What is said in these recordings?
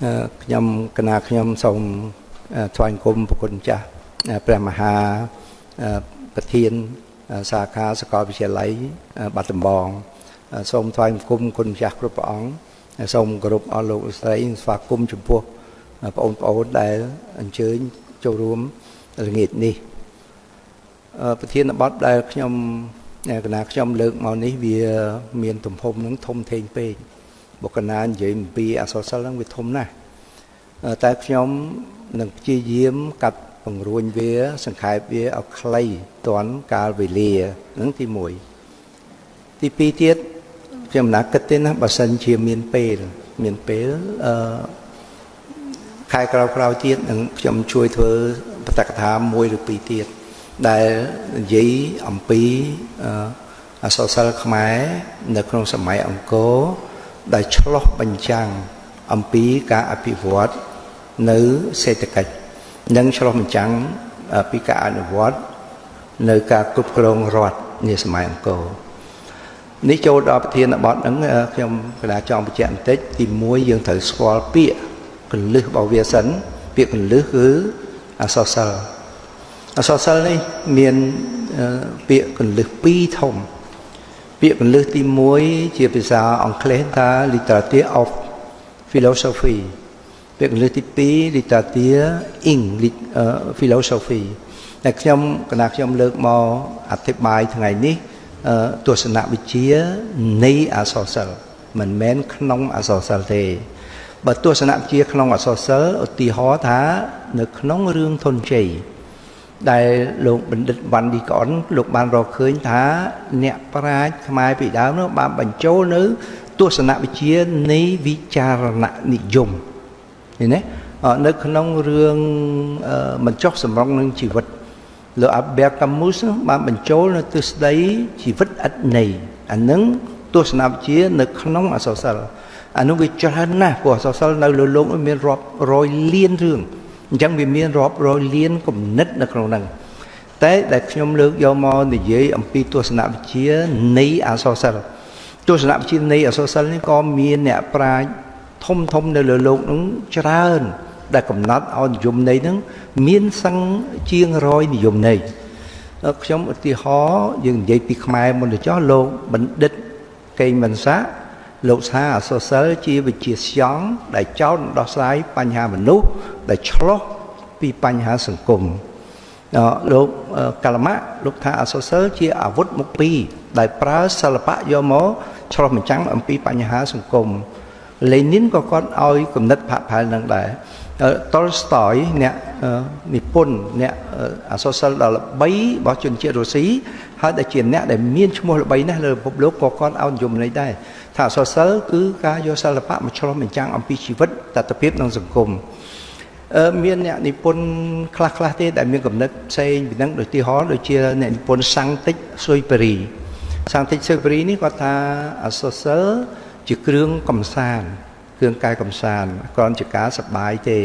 ខ្ញុំកណាខ្ញុំសូមថ្វាយបង្គំប្រគុណចាស់ព្រះមហាប្រធានសាខាសាកលវិទ្យាល័យបាត់ដំបងសូមថ្វាយបង្គំគុណម្ចាស់គ្រប់ព្រះអង្គសូមគោរពអស់លោកស្រីស្វាគមន៍ចំពោះបងប្អូនដែលអញ្ជើញចូលរួមល្ងាចនេះប្រធានបទដែលខ្ញុំកណាខ្ញុំលើកមកនេះវាមានទំហំនឹងធំធេងពេកបុគ្គលណានិយាយអំពីអក្សរសិល្ប៍ហ្នឹងវាធំណាស់តែខ្ញុំនឹងព្យាយាមកាត់បង្រួញវាសង្ខេបវាឲ្យខ្លីទាន់កាលវេលាហ្នឹងទី1ទី2ទៀតខ្ញុំមិនណាគិតទេណាបើសិនជាមានពេលខែក្រោយៗទៀតនឹងខ្ញុំជួយធ្វើបទកថាមួយឬពីរទៀតដែលនិយាយអំពីអក្សរសិល្ប៍ខ្មែរនៅក្នុងសម័យអង្គរដែលឆ្លុះបញ្ចាំងអំពីការអភិវឌ្ឍនៅសេដ្ឋកិច្ចនិងឆ្លុះបញ្ចាំងពីការអនុវត្តនៅការគ្រប់គ្រងរដ្ឋនាសម័យអង្គរនេះចូលដល់ប្រធានបទហ្នឹងខ្ញុំកណាចង់បញ្ជាក់បន្តិចទី1យើងត្រូវស្គាល់ពាក្យកលឹះរបស់វាសិនពាក្យកលឹះគឺអក្សរសិល្ប៍អក្សរសិល្ប៍នេះមានពាក្យកលឹះពីរធំពាក្យកលឹះទី1ជាភាសាអង់គ្លេសថា Literature of Philosophy ពាក្យកលឹះទី2 Literature in Philosophy តែខ្ញុំកណាខ្ញុំលើកមកអធិប្បាយថ្ងៃនេះទស្សនវិជ្ជានៃអក្សរសិល្ប៍មិនមែនក្នុងអក្សរសិល្ប៍ទេបើទស្សនវិជ្ជាក្នុងអក្សរសិល្ប៍ឧទាហរណ៍ថានៅក្នុងរឿងធនជ័យដែលលោកបណ្ឌិតវ៉ាន់ឌីកអនលោកបានរកឃើញថាអ្នកប្រាជ្ញខ្មែរពីដើមនោះបានបញ្ចូលនៅទស្សនវិជ្ជានៃវិចារណនិយមឃើញទេនៅក្នុងរឿងមិនចុះសម្រុងនឹងជីវិតលោកអាបែកាមូសបានបញ្ចូលនៅទិសដីជីវិតឥតន័យអានឹងទស្សនវិជ្ជានៅក្នុងអក្សរសិល្ប៍អានោះវាច្រើនណាស់ព្រោះអក្សរសិល្ប៍នៅលើលោកមានរាប់រយលានរឿងអញ្ចឹងវាមានរាប់រយលានគំនិតនៅក្នុងហ្នឹងតែដែលខ្ញុំលើកយកមកនិយាយអំពីទស្សនវិជ្ជានៃអក្សរសិល្ប៍ទស្សនវិជ្ជានៃអក្សរសិល្ប៍នេះក៏មានអ្នកប្រាជ្ញធំធំនៅលើលោកហ្នឹងច្រើនដែលកំណត់ឲ្យនិយមន័យហ្នឹងមានសឹងជាង100និយមន័យខ្ញុំឧទាហរណ៍យើងនិយាយពីខ្មែរមុនទៅចោះលោកបណ្ឌិតកេងមិនសាលោកថាអក្សរសិល្ប៍ជាវិទ្យាស្យងដែលចោទដោះស្រាយបញ្ហាមនុស្សដែលឆ្លោះពីបញ្ហាសង្គមលោកកលមៈលោកថាអក្សរសិល្ប៍ជាអាវុធមុខពីរដែលប្រើសិល្បៈយកមកឆ្លុះបញ្ចាំងអំពីបញ្ហាសង្គមលេនីនក៏គាត់ឲ្យគំនិតផាក់ផែលនឹងដែរតុលស្តយអ្នកនិពន្ធអ្នកអក្សរសិល្ប៍ដ៏ល្បីរបស់ជនជាតិរុស្ស៊ីហើយដែលជាអ្នកដែលមានឈ្មោះល្បីណាស់លើពិភពលោកក៏គាត់ឲ្យនិយមន័យដែរថាអក្សរសិល្ប៍គឺការយកសិល្បៈមកឆ្លុះបញ្ចាំងអំពីជីវិតតថភាពក្នុងសង្គមមានអ្នកនិពន្ធខ្លះៗទេដែលមានគំនិតផ្សេងពីនឹងដូចទីហោដូចជាអ្នកនិពន្ធសាំងតិចស៊ុយប៉េរីសាំងតិចស៊ុយប៉េរីនេះគាត់ថាអក្សរសិល្ប៍ជាគ្រឿងកំសាន្តគ្រឿងកាយកំសាន្តគ្រាន់ជាការសប្បាយទេ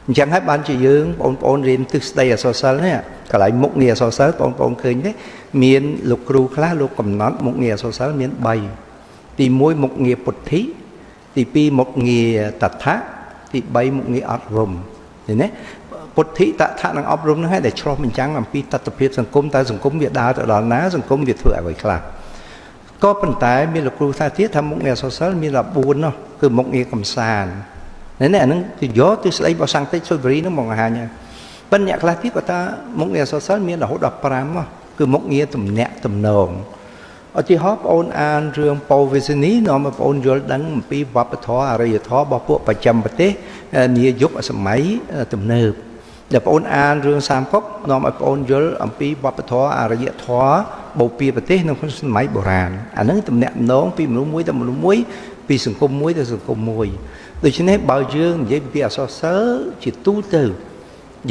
អញ្ចឹងហើយបានជាយើងបងប្អូនរៀនទិសដីអក្សរសិល្ប៍នេះកន្លែងមុខងារអក្សរសិល្ប៍បងប្អូនឃើញទេមានលោកគ្រូខ្លះលោកកំណត់មុខងារអក្សរសិល្ប៍មាន3ទី1មុខងារពុទ្ធិទី2មុខងារតថៈទី3មុខងារអប់រំឃើញទេពុទ្ធិតថៈនិងអប់រំហ្នឹងហើយដែលឆ្លុះបញ្ចាំងអំពីតថភាពសង្គមតើសង្គមវាដើរទៅដល់ណាសង្គមវាធ្វើអ្វីខ្លះក៏ប៉ុន្តែមានលោកគ្រូថាទៀតថាមុខងារអក្សរសិល្ប៍មាន14នោះគឺមុខងារកំសាន្តនេះអាហ្នឹងគឺយកទិសដីរបស់សាំងតិចស៊ុយបរីហ្នឹងមកបង្ហាញហើយប៉ុន្តែអ្នកខ្លះទៀតគាត់ថាមុខងារអក្សរសិល្ប៍មានរហូតដល់5នោះគឺមុខងារទំនាក់ទំនងឧទាហរណ៍បងអូនអានរឿងប៉ូវីសេនីនាំឲ្យបងអូនយល់ដឹងអំពីវប្បធម៌អរិយធម៌របស់ពួកបច្ចឹមប្រទេសនាយុគសម័យទំនើបដែលបងអូនអានរឿងសាមកុកនាំឲ្យបងអូនយល់អំពីវប្បធម៌អរិយធម៌បូព៌ាប្រទេសនៅក្នុងសម័យបុរាណអាហ្នឹងទំនាក់ទំនងពីមនុស្សមួយទៅមនុស្សមួយពីសង្គមមួយទៅសង្គមមួយដូច្នេះបើយើងនិយាយពីអក្សរសិល្ប៍ជាទូទៅ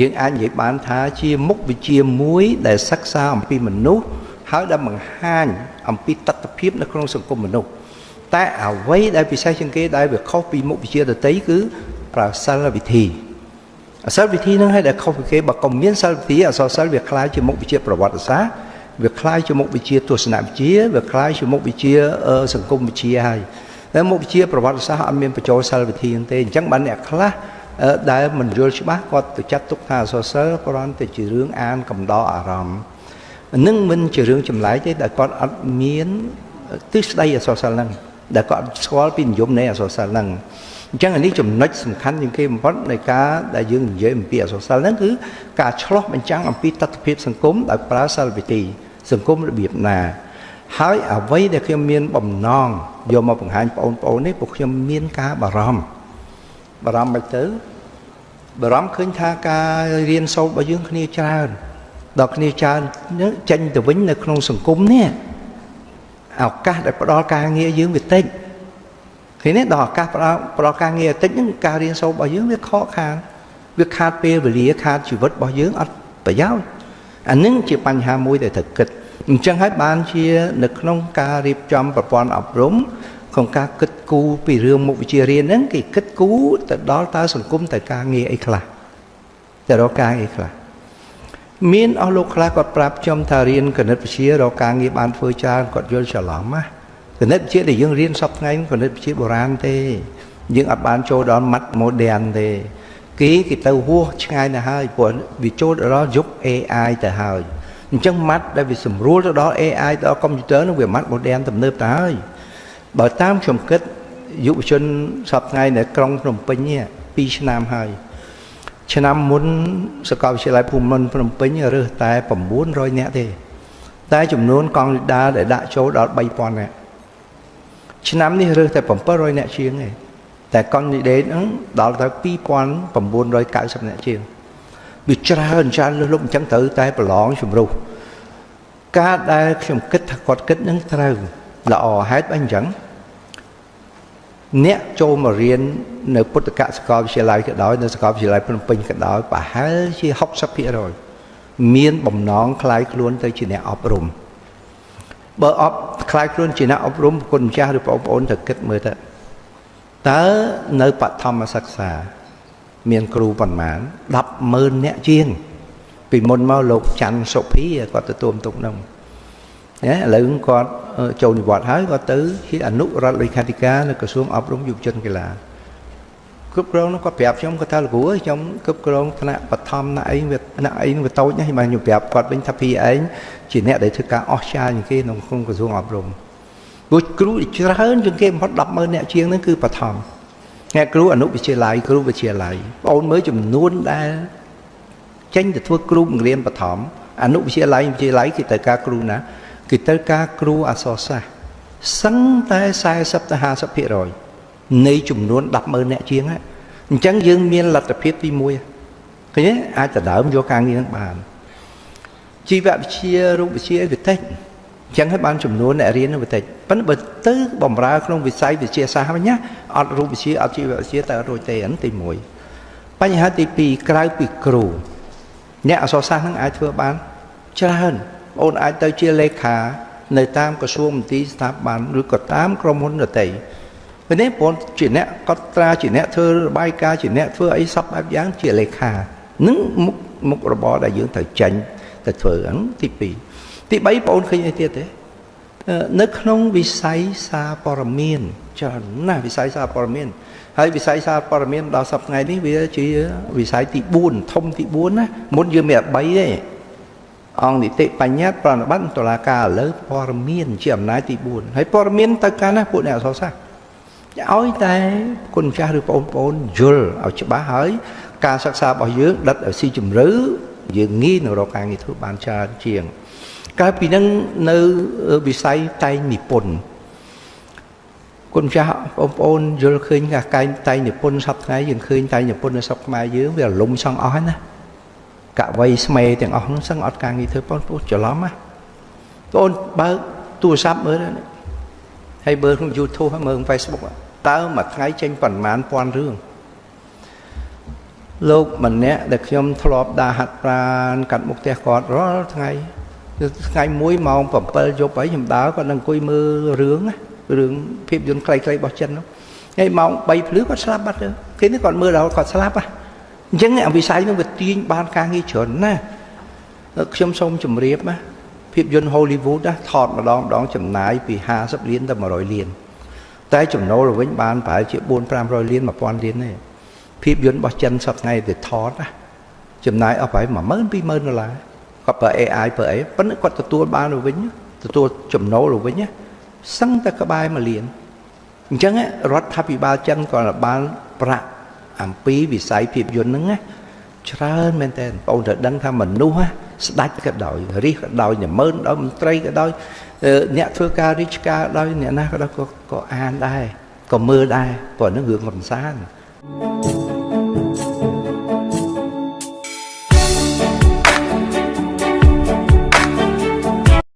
យើងអាចនិយាយបានថាជាមុខវិជ្ជាមួយដែលសិក្សាអំពីមនុស្សហើយដែលបង្ហាញអំពីតថភាពនៅក្នុងសង្គមមនុស្សតែអ្វីដែលពិសេសជាងគេដែលវាខុសពីមុខវិជ្ជាដទៃគឺប្រើសិលវិធីអសិលវិធីហ្នឹងហើយដែលខុសពីគេបើកុំមានសិលវិធីអក្សរសិល្ប៍វាក្លាយជាមុខវិជ្ជាប្រវត្តិសាស្ត្រវាក្លាយជាមុខវិជ្ជាទស្សនវិជ្ជាវាក្លាយជាមុខវិជ្ជាសង្គមវិទ្យាហើយ តែមុខវិជ្ជាប្រវត្តិសាស្ត្រអត់មានបញ្ចូលសិលវិធីទេអញ្ចឹងបានអ្នកខ្លះដែលមិនយល់ច្បាស់គាត់ទៅចាត់ទុកថាអក្សរសិល្ប៍គ្រាន់តែជារឿងអានកំដរអារម្មណ៍នឹងមិនជារឿងចម្លែកទេដែលគាត់អត់មានទិសដីអក្សរសិល្ប៍ហ្នឹងដែលគាត់ស្គាល់ពីនិយមនៃអក្សរសិល្ប៍ហ្នឹងអញ្ចឹងអានេះចំណុចសំខាន់ជាងគេបំផុតនៃការដែលយើងនិយាយអំពីអក្សរសិល្ប៍ហ្នឹងគឺការឆ្លោះបញ្ចាំងអំពីទស្សនវិជ្ជាសង្គមដោយប្រើសិល្បវិធីសង្គមរបៀបណាហើយអ្វីដែលខ្ញុំមានបំណងយកមកបង្ហាញបងប្អូននេះពួកខ្ញុំមានការបារម្ភបារម្ភមិនទៅបារម្ភឃើញថាការរៀនសូត្ររបស់យើងគ្នាច្រើនដល់គ្នាច្រើនចេញទៅវិញនៅក្នុងសង្គមនេះឱកាសដែលផ្ដល់ការងារយើងវាតិចឃើញទេដល់ឱកាសផ្ដល់ការងារតិចហ្នឹងការរៀនសូត្ររបស់យើងវាខកខានវាខាតពេលវេលាខាតជីវិតរបស់យើងអត់ប្រយោជន៍អានឹងជាបញ្ហាមួយដែលត្រូវគិតអញ្ចឹងហើយបានជានៅក្នុងការរៀបចំប្រព័ន្ធអប់រំក្នុងការគិតគូរពីរឿងមុខវិជ្ជារៀនហ្នឹងគេគិតគូរទៅដល់តើសង្គមត្រូវការងារអីខ្លះទៅរកការងារខ្លះមានអស់លោកខ្លះគាត់ប្រាប់ខ្ញុំថារៀនគណិតវិទ្យារកការងារបានធ្វើច្រើនគាត់យល់ច្រឡំណាគណិតវិទ្យាដែលយើងរៀនសប្តាហ៍ថ្ងៃគណិតវិទ្យាបុរាណទេយើងអត់បានចូលដល់ម៉ាត់ modern ទេគេទៅហួសឆ្ងាយណាស់ហើយព្រោះវាចូលដល់យុគ AI ទៅហើយអញ្ចឹងម៉ាត់ដែលវាសម្រួលទៅដល់ AI ដល់កុំព្យូទ័រនោះវាម៉ាត់ modern ទំនើបទៅហើយបើតាមខ្ញុំគិតយុវជនសប្តាហ៍ថ្ងៃនៅក្រុងភ្នំពេញនេះ2ឆ្នាំហើយឆ្នាំមុនសាកលវិទ្យាល័យភូមិន្ទភ្នំពេញរើសតែ900នាក់ទេតែចំនួនកង់លីដាដែលដាក់ចូលដល់3000នាក់ឆ្នាំនេះរើសតែ700នាក់ជាងទេតែកង់លីដេហ្នឹងដល់ទៅ2990នាក់ជាងវាច្រើនច្រើនលើសលប់អញ្ចឹងត្រូវតែប្រឡងជំរុះការដែលខ្ញុំគិតថាគាត់គិតនឹងត្រូវល្អហេតុអីអញ្ចឹងអ្នកចូលមករៀននៅពុទ្ធកសាកលវិទ្យាល័យក៏ដោយនៅសាកលវិទ្យាល័យភ្នំពេញក៏ដោយប្រហែលជា60%មានបំណងក្លាយខ្លួនទៅជាអ្នកអប់រំបើអប់ក្លាយខ្លួនជាអ្នកអប់រំគុណម្ចាស់ឬបងប្អូនត្រូវគិតមើលទៅតើនៅបឋមសិក្សាមានគ្រូប៉ុន្មាន100000នាក់ជាងពីមុនមកលោកច័ន្ទសុភីគាត់ទទួលបន្ទុកនោះណាឥឡូវគាត់ចូលនិវត្តន៍ហើយគាត់ទៅជាអនុរដ្ឋលេខាធិការនៅក្រសួងអប់រំយុវជនកីឡាគ្រប់គ្រងនោះគាត់ប្រាប់ខ្ញុំគាត់ថាលោកគ្រូអើយខ្ញុំគ្រប់គ្រងថ្នាក់បឋមថ្នាក់អីវាថ្នាក់អីវាតូចណាស់ខ្ញុំប្រាប់គាត់វិញថាពីឯងជាអ្នកដែលធ្វើការអស្ចារ្យជាងគេក្នុងក្រសួងអប់រំព្រោះគ្រូច្រើនជាងគេបំផុត100000នាក់ជាងហ្នឹងគឺបឋមអ្នកគ្រូអនុវិទ្យាល័យគ្រូវិទ្យាល័យបងអូនមើលចំនួនដែលចេញទៅធ្វើគ្រូបង្រៀនបឋមអនុវិទ្យាល័យវិទ្យាល័យគេត្រូវការគ្រូណាគេត្រូវការគ្រូអក្សរសាស្ត្រសឹងតែ40ទៅ50%នៃចំនួន100000នាក់ជាងអញ្ចឹងយើងមានលទ្ធភាពទី1ឃើញទេអាចដដើមយកការងារនឹងបានជីវវិទ្យារូបវិទ្យាអីវាតិចអញ្ចឹងហើយបានចំនួនអ្នករៀនវាតិចប៉ុន្តែបើទៅបំរើក្នុងវិស័យវិទ្យាសាស្ត្រវិញណាអត់រូបវិទ្យាអត់ជីវវិទ្យាតែរួចទេអានទី1បញ្ហាទី2ក្រៅពីគ្រូអ្នកអក្សរសាស្ត្រនឹងអាចធ្វើបានច្រើនបងអាចទៅជាលេខានៅតាមក្រសួងមន្ទីរស្ថាប័នឬក៏តាមក្រុមហ៊ុនដទៃពេលនេះបងជាអ្នកកត់ត្រាជាអ្នកធ្វើរបាយការណ៍ជាអ្នកធ្វើអីសពបែបយ៉ាងជាលេខានឹងមុខរបរដែលយើងត្រូវចេញទៅធ្វើហ្នឹងទី2ទី3បងឃើញអីទៀតទេនៅក្នុងវិស័យសារព័ត៌មានច្រើនណាស់វិស័យសារព័ត៌មានហើយវិស័យសារព័ត៌មានដល់សប្តាហ៍ថ្ងៃនេះវាជាវិស័យទី4ធំទី4ណាមុនយើងមាន3ទេអង្គនីតិបញ្ញត្តិប្រណិប័តតុលាការឥឡូវព័ត៌មានជាអំណាចទី4ហើយព័ត៌មានទៅកាន់ណាពួកអ្នកអក្សរសាស្ត្រឲ្យតែគុណម្ចាស់ឬបងប្អូនយល់ឲ្យច្បាស់ហើយការសិក្សារបស់យើងដិតឲ្យស៊ីជម្រៅយើងងាយនឹងរកការងារធ្វើបានច្រើនជាងក្រៅពីនឹងនៅវិស័យតែងនិពន្ធគុណម្ចាស់បងប្អូនយល់ឃើញថាកែងតែងនិពន្ធសប្តាហ៍ថ្ងៃយើងឃើញតែងនិពន្ធនៅស្រុកខ្មែរយើងវារលំសឹងអស់ហើយណាកវីស្មេទាំងអស់ហ្នឹងសឹងអត់ការងារធ្វើបងប្អូនច្រឡំណាបងបើកទូរស័ព្ទមើលហើយមើលក្នុង YouTube ហើយមើលក្នុង Facebook តើមួយថ្ងៃចេញប៉ុន្មានពាន់រឿងលោកម្នាក់ដែលខ្ញុំធ្លាប់ដើរហាត់ប្រាណកាត់មុខផ្ទះគាត់រាល់ថ្ងៃថ្ងៃមួយម៉ោង7យប់ហើយខ្ញុំដើរគាត់នឹងអង្គុយមើលរឿងណារឿងភាពយន្តខ្លីៗរបស់ចិននោះហើយម៉ោង3ភ្លឺគាត់ស្លាប់បាត់ទៅគេនេះគាត់មើលដល់គាត់ស្លាប់ហ៎អញ្ចឹងវិស័យនោះវាទាញបានការងារច្រើនណាស់ខ្ញុំសូមជម្រាបណាភាពយន្ត Hollywood ណាថតម្ដងម្ដងចំណាយពី50លានទៅ100លាន តែចំណូលវិញបានប្រហែលជា4 500លាន1000លានទេភាពយន្តរបស់ចិនសប្តាហ៍ថ្ងៃទៅថតណាចំណាយអស់ប្រហែល10000 20000ដុល្លារគាត់ប្រើ AI ប្រើអីប៉ុន្តែគាត់ទទួលបានទៅវិញទទួលចំណូលទៅវិញសឹងតែក្បែរ1លានអញ្ចឹងរដ្ឋាភិបាលចិនក៏បានប្រាក់អំពីវិស័យភាពយន្តហ្នឹងណាច្រើនមែនតើបងត្រូវដឹងថាមនុស្សស្ដេចក៏ដោយរាជក៏ដោយនាម៉ឺនដោយមន្ត្រីក៏ដោយអ្នកធ្វើការរាជការដោយអ្នកណាក៏ដោយក៏អានដែរក៏មើលដែរព្រោះហ្នឹងរឿងកំសាន្ត។